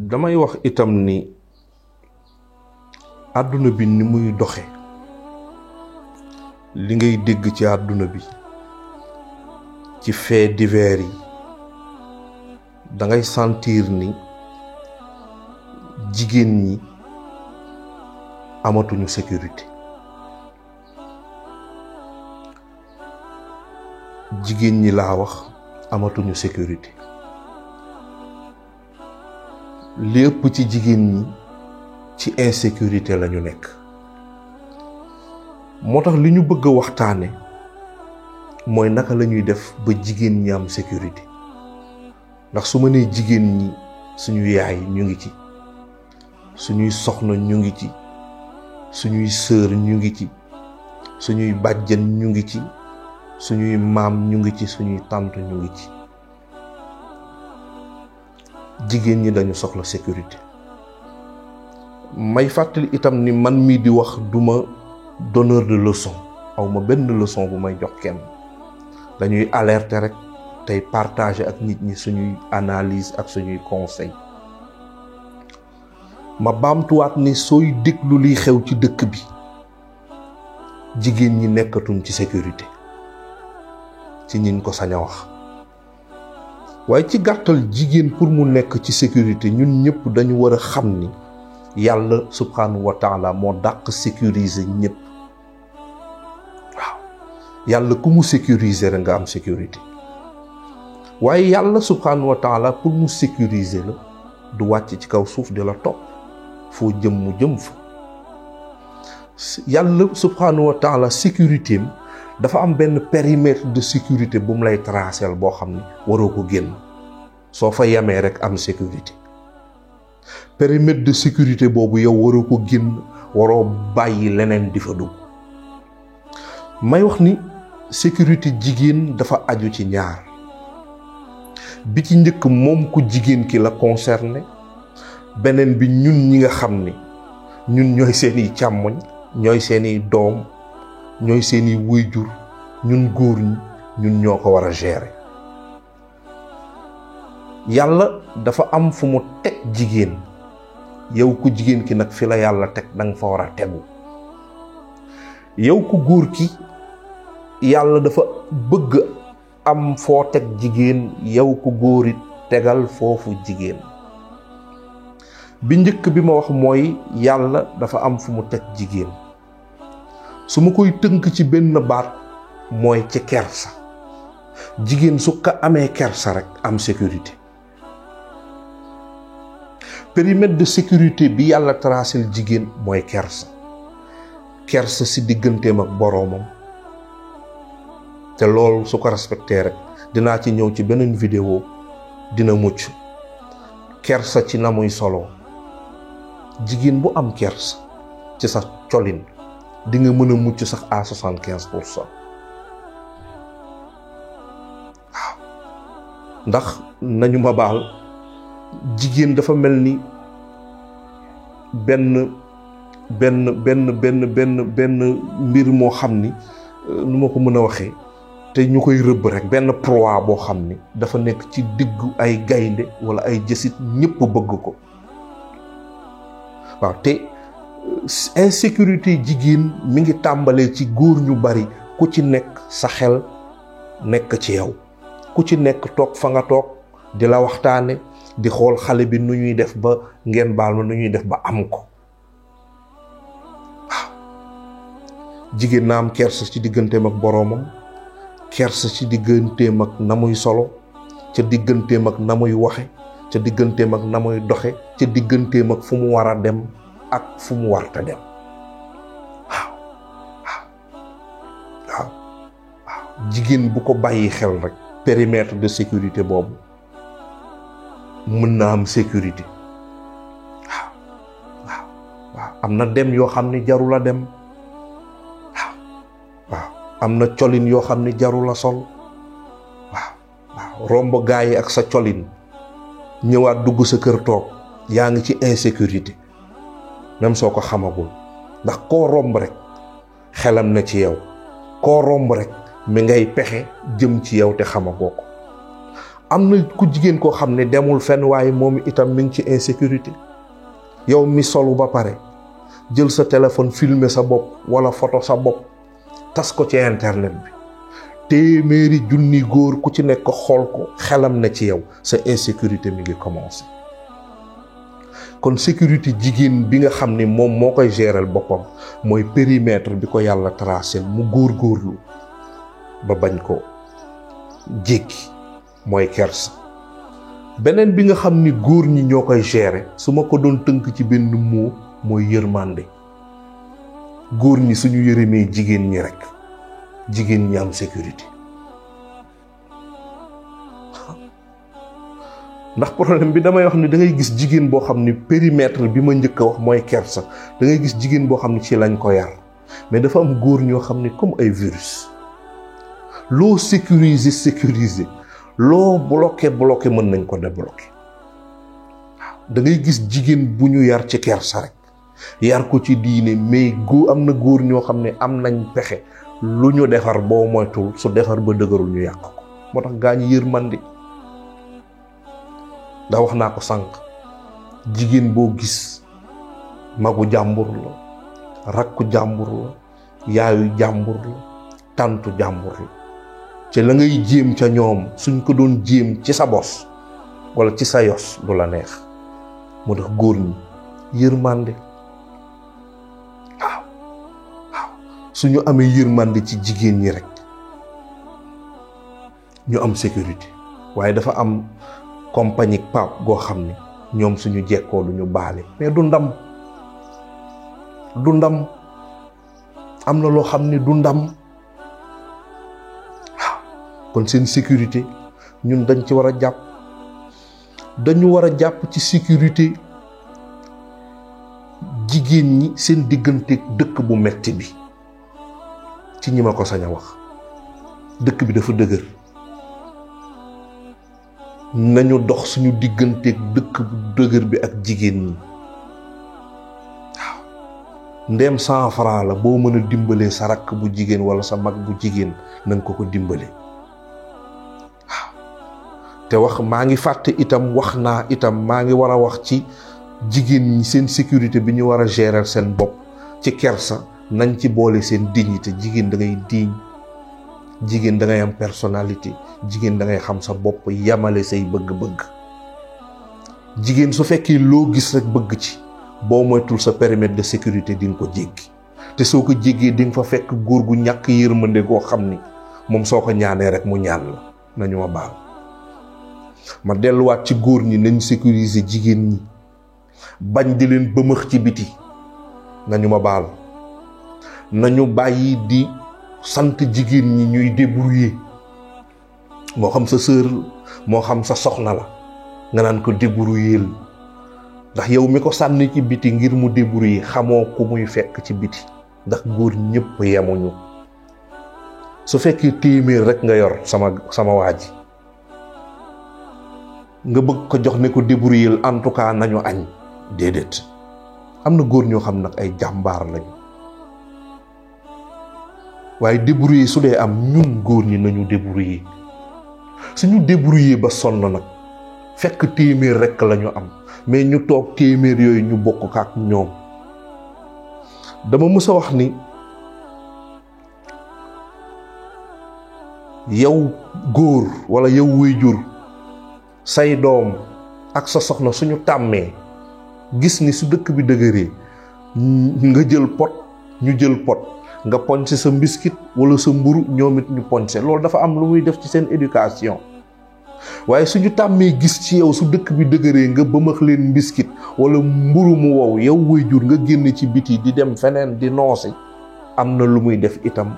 damay wax itam ni àdduna bi ni muy doxe li ngay dégg ci àdduna bi ci faits divers yi da ngay sentir ni jigéen ñi amatuñu sécurité. jigéen ñi laa wax amatuñu sécurité. lépp ci jigéen ñi ci insécurité lañu nekk. moo tax li ñu bëgg a waxtaane mooy naka la ñuy def ba jigéen ñi am sécurité. ndax su ma nee jigéen ñi suñu yaay ñu ngi ci, suñuy soxna ñu ngi ci, suñuy sœur ñu ngi ci, suñuy bàjjen ñu ngi ci, suñuy maam ñu ngi ci, suñuy tante ñu ngi ci. jigéen ñi dañu soxla sécurité. may fàttali itam ni man mii di wax duma donneur de leçon, aw ma benn leçon bu may jox kenn. dañuy alerter rek tey partager ak nit ñi suñuy analyse ak suñuy conseil. ma baamtuwaat ni sooy déglu liy xew ci dëkk bi jigéen ñi nekkatuñ ci sécurité ci ñin ko sañ a wax. waaye ci gàttal jigéen pour mu nekk ci sécurité ñun ñëpp dañu war a xam ni yàlla subhanahu wa taala moo dàq sécuriser ñëpp. waaw yàlla ku mu sécuriser rek nga am sécurité. waaye yàlla subhanahu wa taala pour mu sécuriser la du wàcc ci kaw suuf di la topp foo jëm mu jëm fa. yàlla subhanahu wa taala sécurité am dafa am benn périmètre de sécurité bu mu lay tracel boo xam ni waroo ko génn. soo fa yemee rek am sécurité. périmètre de sécurité boobu yow waroo ko génn, waroo bàyyi leneen di fa dugg. may wax ni sécurité jigéen dafa aju ci ñaar. bi ci njëkk moom ku jigéen ki la concerné. beneen bi ñun ñi nga xam ni ñun ñooy seeni càmmoñ, ñooy seeni doom, ñooy seeni waajur, ñun góor ñi ñun ñoo ko war a gérer. yàlla dafa am fu mu teg jigéen. yow ku jigéen ki nag fi la yàlla teg danga fa war a tegu. yow ku góor ki yàlla dafa bëgg am foo teg jigéen, yow ku góor it tegal foofu jigéen. bi njëkk bi ma wax mooy yàlla dafa am fu mu teg jigéen. su ma koy tënk ci benn baat mooy ci kersa. jigéen su ko amee kersa rek am sécurité. périmètre de sécurité bi yàlla tracel jigéen mooy kersa. kersa si digganteem ak boroomam. te loolu su ko respecté rek dinaa ci ñëw ci beneen vidéo dina mucc. kersa ci na muy solo. jigéen bu am kersa ci sa colin di nga mën a mucc sax à 75%. waaw ndax nañu ma baal jigéen dafa mel ni benn mbir moo xam ni nu ma ko mën a waxee te ñu koy rëbb rek benn proie boo xam ni dafa nekk ci diggu ay gaynde wala ay jësit ñëpp bëgg ko. waaw te insécurité jigéen mi ngi tàmbalee ci góor ñu bari ku ci nekk sa xel nekk ci yow. ku ci nekk toog fa nga toog di la waxtaane di xool xale bi nu ñuy def ba ngeen baal ma nu ñuy def ba am ko. waaw jigéen na am kersa ci digganteem ak boroomam, kersa ci digganteem ak na muy solo, ca digganteem ak na muy waxe, ca digganteem ak na muy doxe, ca digganteem ak fu mu war a dem ak fu mu warta dem. waaw jigéen bu ko bàyyi xel rek périmètre de sécurité boobu mën na am sécurité. waaw am na dem yoo xam ni jarul a dem. waaw am na colin yoo xam ni jarul a sol. waaw romb gaa yi ak sa colin ñëwaat dugg sa kër toog yaa ngi ci insécurité même soo ko xamagul. ndax koo romb rek xelam na ci yow, koo romb rek mi ngay pexe jëm ci yow te xamagoo ko. am na ku jigéen koo xam ne demul fenn waaye moom itam mi ngi ci insécurité. yow mi solu ba pare jël sa téléphone filmer sa bopp wala photo sa bopp tas ko ci internet bi téeméeri junni góor ku ci nekk xool ko xelam na ci yow, sa insécurité mi ngi commencé. kon sécurité jigéen bi nga xam ni moom moo koy gérer boppam mooy périmètre bi ko yàlla tracé mu góorgóorlu ba bañ ko jéggi, mooy kersa. beneen bi nga xam ni góor ñi ñoo koy gérer su ma ko doon tënk ci benn mot mooy yërmande. góor ñi suñu yërëmee jigéen ñi rek jigéen ñi am sécurité. ndax problème bi damay wax ni da ngay gis jigéen boo xam ni périmètre bi ma njëkk a wax mooy kersa, da ngay gis jigéen boo xam ni ci lañ ko yar, mais dafa am góor ñoo xam ni comme ay virus loo sécuriser loo bloqué mën nañ ko débloqué. da ngay gis jigéen bu ñu yar ci kersa rek yar ko ci diine, mais am na góor ñoo xam ne am nañ pexe lu ñu defar boo moytul su defar ba dëgërul ñu yàq ko. moo tax gaa ñi yërmande. ndax wax naa ko sànq, jigéen boo gis magu jàmbur la, rakku jàmbur la, yaayu jàmbur la, tàntu jàmbur la, ci la ngay jéem ca ñoom suñ ko doon jéem ci sa bos wala ci sa yos du la neex. moo tax góor ñi yërmande. waaw suñu amee yërmande ci jigéen ñi rek ñu am sécurité. waaye dafa am compagnie pap goo xam ne ñoom suñu jekkoo du ñu baale, mais du ndam. am na loo xam ne du ndam. waaw kon seen sécurité ñun dañ ci war a jàpp. dañu war a jàpp ci sécurité jigéen ñi seen diggante dëkk bu metti bi. ci ñi ma ko sañ a wax, dëkk bi dafa dëgër. nañu dox suñu digganteeg dëkk bu dëgër bi ak jigéen ñi. waaw ndéem 100 francs la boo mën a dimbalee sa rakk bu jigéen wala sa mag bu jigéen nañ ko dimbale. waaw te wax maa ngi fàtte itam wax naa itam maa ngi war a wax ci jigéen ñi seen sécurité bi ñu war a gérer seen bopp ci kersa. nañ ci boole seen dignité. jigéen da ngay digne, jigéen da ngay am personnalité, jigéen da ngay xam sa bopp, yamale say bëgg-bëgg. jigéen su fekkee loo gis rek bëgg ci boo moytul sa périmètre de sécurité di nga ko jéggi, te soo ko jéggee di nga fa fekk góor gu ñàkk yërmande goo xam ni moom soo ko ñaanee rek mu ñaan la. nañu ma baal ma delluwaat ci góor ñi, nañ sécuriser jigéen ñi, bañ di leen bëmëx ci biti. nañu ma baal nañu bàyyi di sant jigéen ñi ñuy débrouiller. moo xam sa sœur moo xam sa soxna la nga naan ko débrouiller, ndax yow mi ko sànni ci biti ngir mu débrouiller xamoo ku muy fekk ci biti. ndax góor ñëpp yemuñu. su fekkee téeméer rek nga yor sama waa ji nga bëgg ko jox ne ko débrouiller, en tout cas nañu añ. déedéet. am na góor ñoo xam nag ay jàmbaar lañu, waaye débrouiller su dee am ñun góor ñi nañu débrouiller. suñu débrouiller ba sonn nag fekk téeméer rekk lañu am, mais ñu toog téeméer yooyu ñu bokk ak ñoom. dama mës a wax ni yow góor walla yow waajur say doom ak sa soxna suñu tàmmee gis ni su dëkk bi dëgëree nga jël pot ñu jël pot, nga poñse sa mbiskit wala sa mburu ñoom it ñu poñse. loolu dafa am lu muy def ci seen éducation. waaye suñu tàmmee gis ci yow su dëkk bi dëgëree nga bëmax leen mbiskit wala mburu mu wow, yow waajur nga génn ci biti di dem feneen di noosi, am na lu muy def itam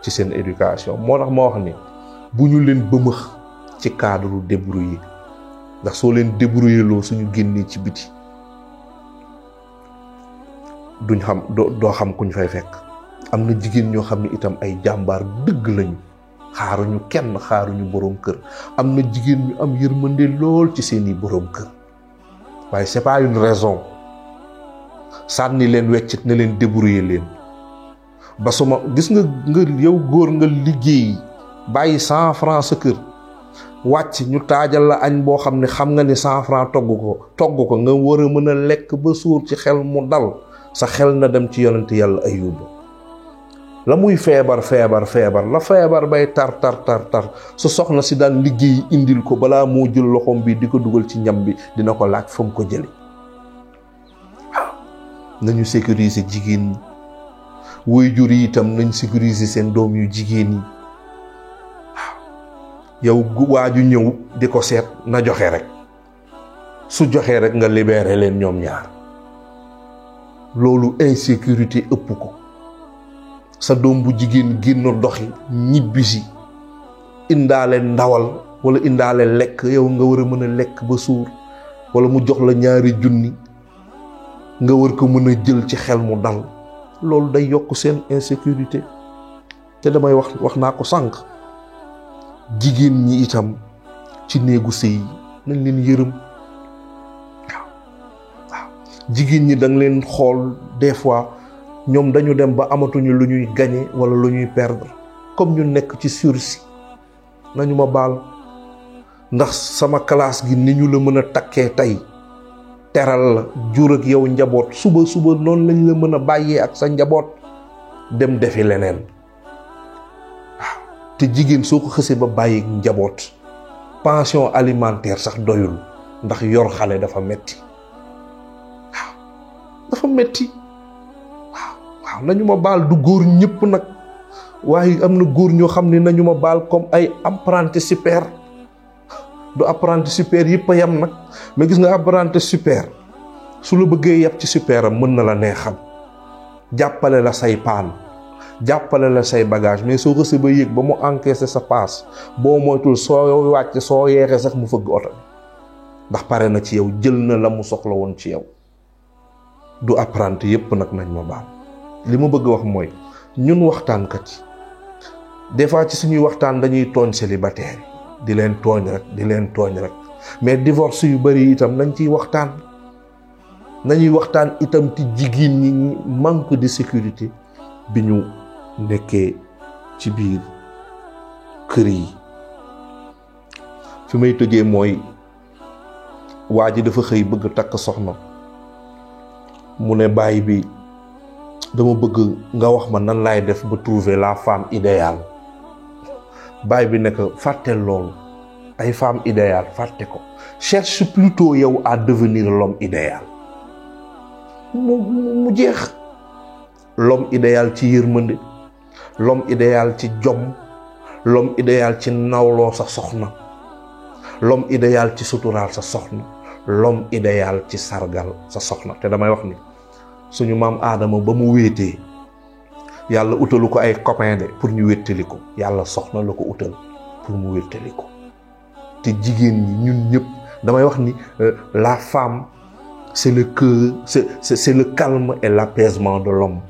ci seen éducation. moo tax ma wax ni bu ñu leen bëmax ci cadre débrouiller, ndax soo leen débrouiller loo suñu génnee ci biti duñ xam doo xam kuñ fay fekk. am na jigéen ñoo xam ne itam ay jàmbaar dëgg lañu, xaaruñu kenn, xaaruñu boroom kër. am na jigéen ñu am yërmande lool ci seeni boroom kër, waaye c'est pas une raison sànni leen weccit ne leen débrouiller leen. ba suma gis nga yow góor nga liggéey bàyyi 100 francs sa kër wàcc ñu taajal la añ boo xam ne xam nga ni 100 francs togg ko nga war a mën a lekk ba suur ci xel mu dal, sa xel na dem ci yonent yàlla Ayuba. la muy feebar la feebar bay tar su soxna si daan liggéey indil ko balaa moo jël loxoom bi di ko dugal ci ñam bi dina ko laaj fa mu ko jële. waaw nañu sécuriser jigéen ñi, waajur yi itam nañ sécuriser seen doom yu jigéen yi. waaw yow waaju ñëw di ko seet na joxe rek, su joxee rek nga libéré leen ñoom ñaar. loolu insécurité ëpp ko. sa doom bu jigéen génn doxi ñibbisi indaale ndawal wala indaale lekk, yow nga war a mën a lekk ba suur, wala mu jox la 2 junni nga war ko mën a jël ci xel mu dal. loolu day yokk seen insécurité. te damay wax naa ko sànq, jigéen ñi itam ci néegu sëy nañ leen yërëm. waaw jigéen ñi danga leen xool des fois ñoom dañu dem ba amatuñu lu ñuy gagner wala lu ñuy perdre, comme ñu nekk ci sursis. nañu ma baal, ndax sama classe gi ni ñu la mën a takkee tey teral la, jur ak yow njaboot, suba noonu lañ la mën a bàyyee ak sa njaboot dem defi leneen. waaw te jigéen soo ko xësee ba bàyyi njaboot, pension alimentaire sax doyul, ndax yor xale dafa metti. waaw dafa metti. waaw nañu ma baal, du góor ñëpp nag, waaye am na góor ñoo xam ne nañu ma baal comme ay apprenti super. du apprenti super yëpp a yam nag, mais gis nga apprenti super su la bëggee yàpp ci super am mën na la neexal, jàppale la say paan, jàppale la say bagage, mais soo xësee ba yéeg ba mu encaissé sa paas, boo moytul soo wàcc soo yeexee sax mu fëgg oto bi, ndax pare na ci yow, jël na la mu soxla woon ci yow. du apprenti yëpp nag nañ ma baal. li ma bëgg wax mooy ñun waxtaankat yi des fois ci suñuy waxtaan dañuy tooñ célibataire yi, di leen tooñ rek mais divorce yu bari itam nañ ciy waxtaan. nañuy waxtaan itam ci jigéen ñi manque de sécurité bi ñu nekkee ci biir kër yi. fi may tëjee mooy waa ji dafa xëy bëgg takk soxna, mu ne baay bi dama bëgg nga wax ma nan laay def ba trouver la femme idéale. baay bi nekk fàtte loolu, ay femme idéale fàtte ko, cherche plutôt yow à devenir l'homme idéal. mu jeex. l'homme idéal ci yërmande, l'homme idéal ci jom, l'homme idéal ci nawloo sa soxna, l'homme idéal ci suturaal sa soxna, l'homme idéal ci sargal sa soxna. te damay wax ni suñu maam Aadama ba mu wéetee, yàlla utalu ko ay copain de pour ñu wéttali ko, yàlla soxna la ko utal pour mu wéttali ko. te jigéen ñi ñun ñëpp damay wax ni la femme c'est le cœur, c'est le calme et l'apaisement de l'homme.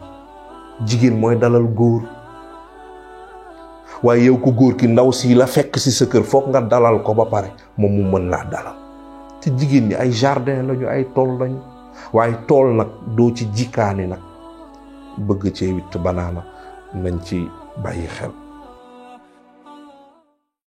jigéen mooy dalal góor, waaye yow ko góor ki ndaw si la fekk si sa kër foog nga dalal ko ba pare moom mu mën laa dalal. te jigéen ñi ay jardin lañu, ay tool lañu, waaye tool nag doo ci jikkaani nag bëgg cee witt banaana. nañ ci bàyyi xel.